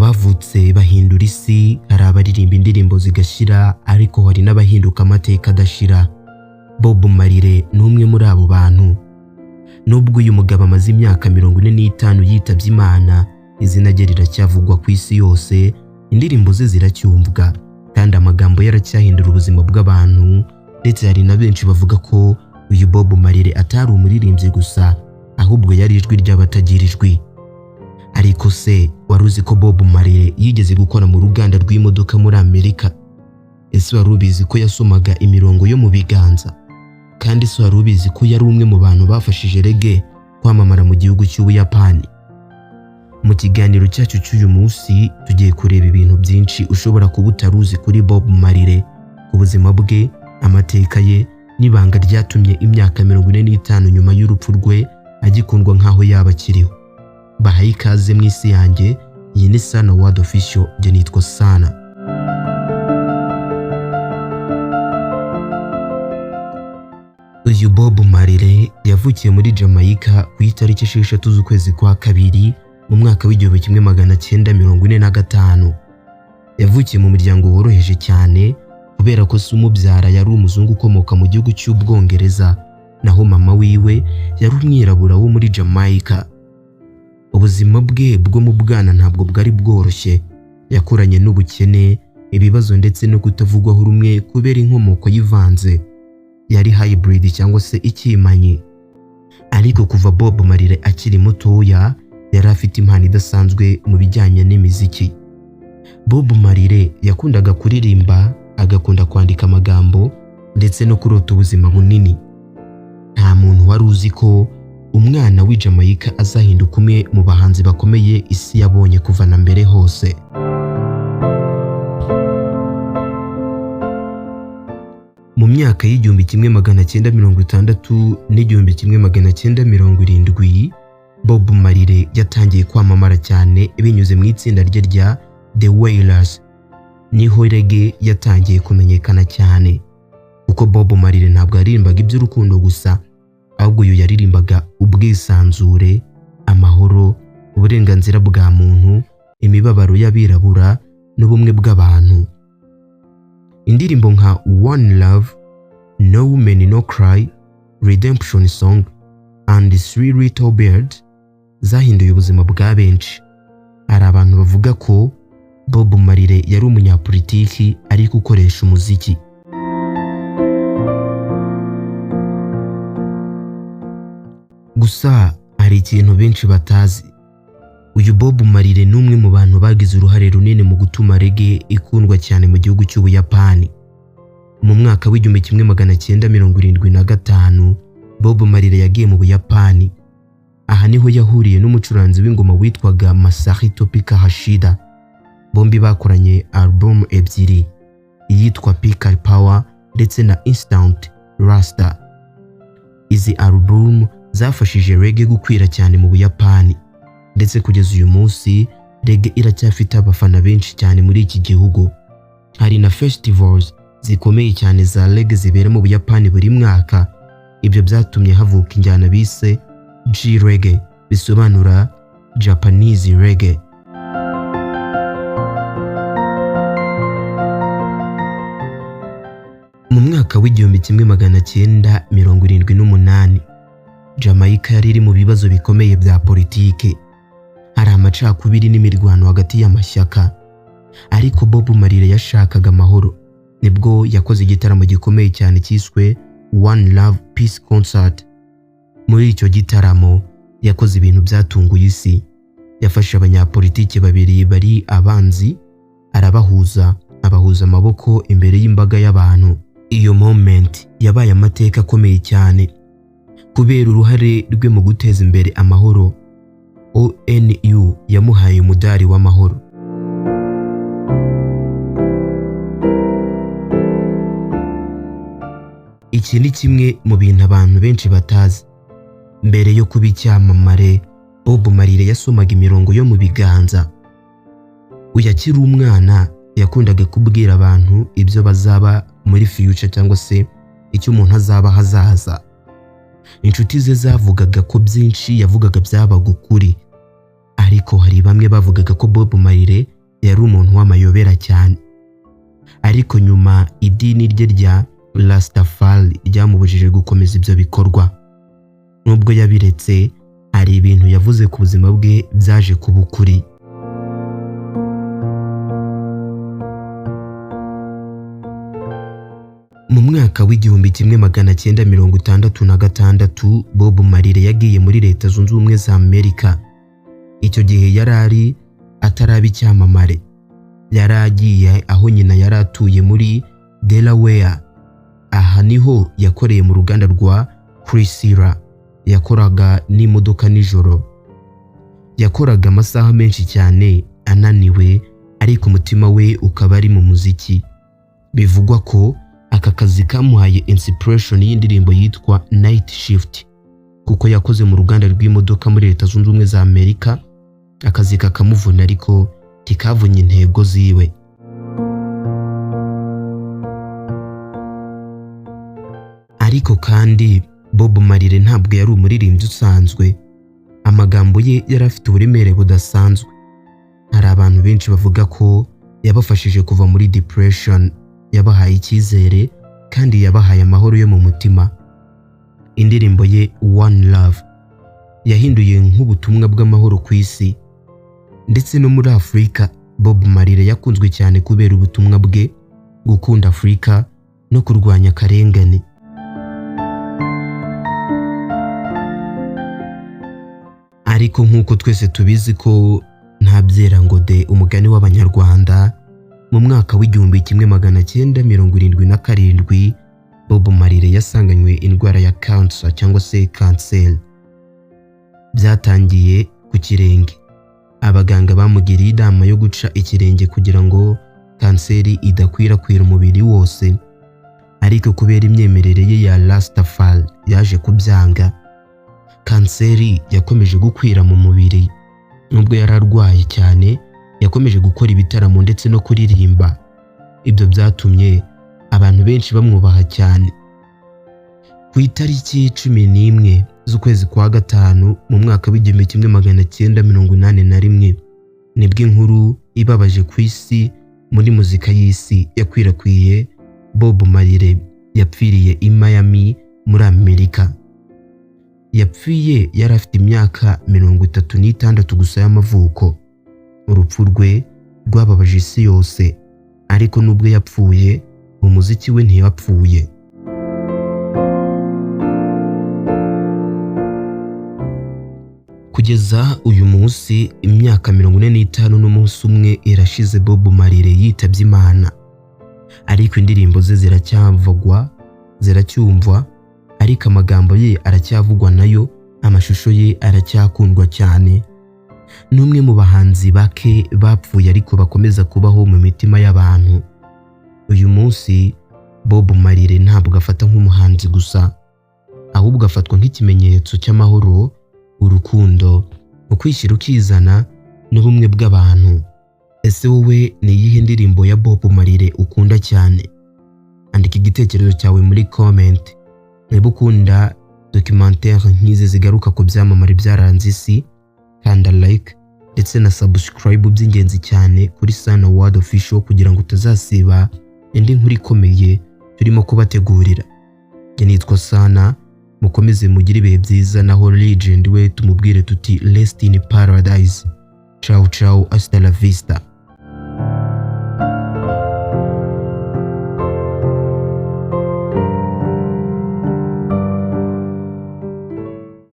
Abavutse bahindura isi, hari abaririmba indirimbo zigashira, ariko hari n'abahinduka amateka adashira. Bob Marley ni umwe muri abo bantu. Nubwo uyu mugabo amaze imyaka 45 yitabye Imana, izina rye riracyavugwa ku isi yose, indirimbo ze ziracyumvwa, kandi amagambo ye aracyahindura ubuzima bw'abantu. Ndetse hari na benshi bavuga ko uyu Bob Marley atari umuririmbyi gusa, ahubwo yari ijwi ry'abatagira ijwi. Ariko se wari uzi ko Bob Marley yigeze gukora mu ruganda rw'imodoka muri Amerika? Ese wari ubizi ko yasomaga imirongo yo mu biganza? Kandi se wari ubizi ko yari umwe mu bantu bafashije reggae kwamamara mu gihugu cy'Ubuyapani? Mu kiganiro cyacu cy'uyu munsi tugiye kureba ibintu byinshi ushobora kuba utari uzi kuri Bob Marley, ku buzima bwe, amateka ye n'ibanga ryatumye imyaka 45 nyuma y'urupfu rwe agikundwa nk'aho yaba akiriho. Bahaye ikaze mu isi yanjye, iyi ni Sana World Official, njye nitwa Sana. Uyu Bob Marley yavukiye muri Jamaica ku itariki 6 z'ukwezi kwa kabiri mu mwaka w'1945. Yavukiye mu muryango woroheje cyane kubera ko se umubyara yari umuzungu ukomoka mu gihugu cy'Ubwongereza, naho mama wiwe yari umwirabura wo muri Jamaica. Ubuzima bwe bwo mu bwana ntabwo bwari bworoshye. Yakuranye n'ubukene, ibibazo ndetse no kutavugwaho rumwe kubera inkomoko yivanze. Yari hybrid cyangwa se ikimanyi. Ariko kuva Bob Marley akiri mutoya, yari afite impano idasanzwe mu bijyanye n'imiziki. Bob Marley yakundaga kuririmba, agakunda kwandika amagambo ndetse no kurota ubuzima bunini. Nta muntu wari uzi ko umwana w'i Jamaica azahinduka umwe mu bahanzi bakomeye isi yabonye kuva na mbere hose. Mu myaka y'1960 n'1970, Bob Marley yatangiye kwamamara cyane binyuze mu itsinda rye rya The Wailers. Niho reggae yatangiye kumenyekana cyane, kuko Bob Marley ntabwo yaririmbaga iby'urukundo gusa, ahubwo uyu yaririmbaga ubwisanzure, amahoro, uburenganzira bwa muntu, imibabaro y'abirabura n'ubumwe bw'abantu. Indirimbo nka One Love, No Woman No Cry, Redemption Song and Three Little Birds zahinduye ubuzima bwa benshi. Hari abantu bavuga ko Bob Marley yari umunyapolitiki ariko ukoresha umuziki. Gusa hari ikintu benshi batazi. Uyu Bob Marley ni umwe mu bantu bagize uruhare runini mu gutuma reggae ikundwa cyane mu gihugu cy'Ubuyapani. Mu mwaka w'1975, Bob Marley yagiye mu Buyapani. Aha niho yahuriye n'umucuranzi w'ingoma witwaga Masahito Pika Hashida. Bombi bakoranye album ebyiri, iyitwa Pika Power ndetse na Instant Rasta. Izi album zafashije reggae gukwira cyane mu Buyapani, ndetse kugeza uyu munsi reggae iracyafite abafana benshi cyane muri iki gihugu. Hari na festivals zikomeye cyane za reggae zibera mu Buyapani buri mwaka. Ibyo byatumye havuka injyana bise J Reggae, bisobanura Japanese Reggae. Mu mwaka w'1978, Jamaica yari iri mu bibazo bikomeye bya politike. Hari amacakubiri n'imirwano hagati y'amashyaka, ariko Bob Marley yashakaga amahoro. Nibwo yakoze igitaramo gikomeye cyane cyiswe One Love Peace Concert. Muri icyo gitaramo yakoze ibintu byatunguye isi. Yafashe abanyapolitiki babiri bari abanzi, arabahuza, abahuza amaboko imbere y'imbaga y'abantu. Iyo moment yabaye amateka akomeye cyane kubera uruhare rwe mu guteza imbere amahoro. ONU yamuhaye umudari w'amahoro. Iki ni kimwe mu bintu abantu benshi batazi. Mbere yo kuba icyamamare, Bob Marley yasomaga imirongo yo mu biganza. Uyu akiri umwana yakundaga kubwira abantu ibyo bazaba muri future cyangwa se icyo umuntu azaba hazaza. Inshuti ze zavugaga ko byinshi yavugaga byabaga ukuri, ariko hari bamwe bavugaga ko Bob Marley Yari umuntu w'amayobera cyane, ariko nyuma idini rye rya Rastafari ryamubujije gukomeza ibyo bikorwa. Nubwo yabiretse, hari ibintu yavuze ku buzima bwe byaje kuba ukuri. Mu mwaka w'1966, Bob Marley yagiye muri Leta Zunze Ubumwe za Amerika. Icyo gihe yari ari ataraba icyamamare. Yari agiye aho nyina yari atuye muri Delaware. Aha niho yakoreye mu ruganda rwa Chrysler. Yakoraga n'imodoka nijoro. Yakoraga amasaha menshi cyane ananiwe, ariko umutima we ukaba ari mu muziki. Bivugwa ko aka kazi kamuhaye inspiration y'indirimbo yitwa Night Shift, kuko yakoze mu ruganda rw'imodoka muri Leta Zunze Ubumwe za Amerika, akazi kakamuvuna ariko tikavunya intego ziwe. Ariko kandi Bob Marley ntabwo yari umuririmbyi usanzwe. Amagambo ye yari afite uburemere budasanzwe. Hari abantu benshi bavuga ko yabafashije kuva muri depression, yabahaye icyizere kandi yabahaye amahoro yo mu mutima. Indirimbo ye One Love yahinduye nk'ubutumwa bw'amahoro ku isi ndetse no muri Afurika. Bob Marley yakunzwe cyane kubera ubutumwa bwe, gukunda Afurika no kurwanya akarengane. Ariko nk'uko twese tubizi ko nta byera ngo de, umugani w'Abanyarwanda, mu mwaka w'1977 Bob Marley yasanganywe indwara ya cancer cyangwa se kanseri. Byatangiye ku kirenge. Abaganga bamugiriye inama yo guca ikirenge kugira ngo kanseri idakwirakwira umubiri wose, ariko kubera imyemerere ye ya Rastafari yaje kubyanga. Kanseri yakomeje gukwira mu mubiri. Nubwo yari arwaye cyane, yakomeje gukora ibitaramo ndetse no kuririmba. Ibyo byatumye abantu benshi bamwubaha cyane. Ku itariki 11 z'ukwezi kwa gatanu mu mwaka w'1981, nibwo inkuru ibabaje ku isi muri muzika y'isi yakwirakwiye. Bob Marley yapfiriye i Miami muri Amerika. Yapfuye yari afite imyaka 36 gusa y'amavuko. Urupfu rwe rwababaje isi yose, ariko nubwo yapfuye, umuziki we ntiwapfuye. Kugeza uyu munsi, imyaka 45 n'umunsi umwe irashize Bob Marley yitabye Imana, ariko indirimbo ze ziracyavugwa, ziracyumvwa, ariko amagambo ye aracyavugwa nayo, amashusho ye aracyakundwa cyane. Ni umwe mu bahanzi bake bapfuye ariko bakomeza kubaho mu mitima y'abantu. Uyu munsi Bob Marley ntabwo afata nk'umuhanzi gusa, ahubwo afatwa nk'ikimenyetso cy'amahoro, urukundo, ukwishyira ukizana n'ubumwe bw'abantu. Ese wowe ni iyihe ndirimbo ya Bob Marley ukunda cyane? Andika igitekerezo cyawe muri comment. Niba ukunda documentaire nk'izi zigaruka ku byamamare byaranze isi, kanda like ndetse na subscribe, by'ingenzi cyane, kuri Sana World Official kugira ngo utazasiba indi nkuru ikomeye turimo kubategurira. Njye nitwa Sana, mukomeze mugire ibihe byiza. Naho legend we tumubwire tuti: "Rest in paradise." Ciao ciao, hasta la vista.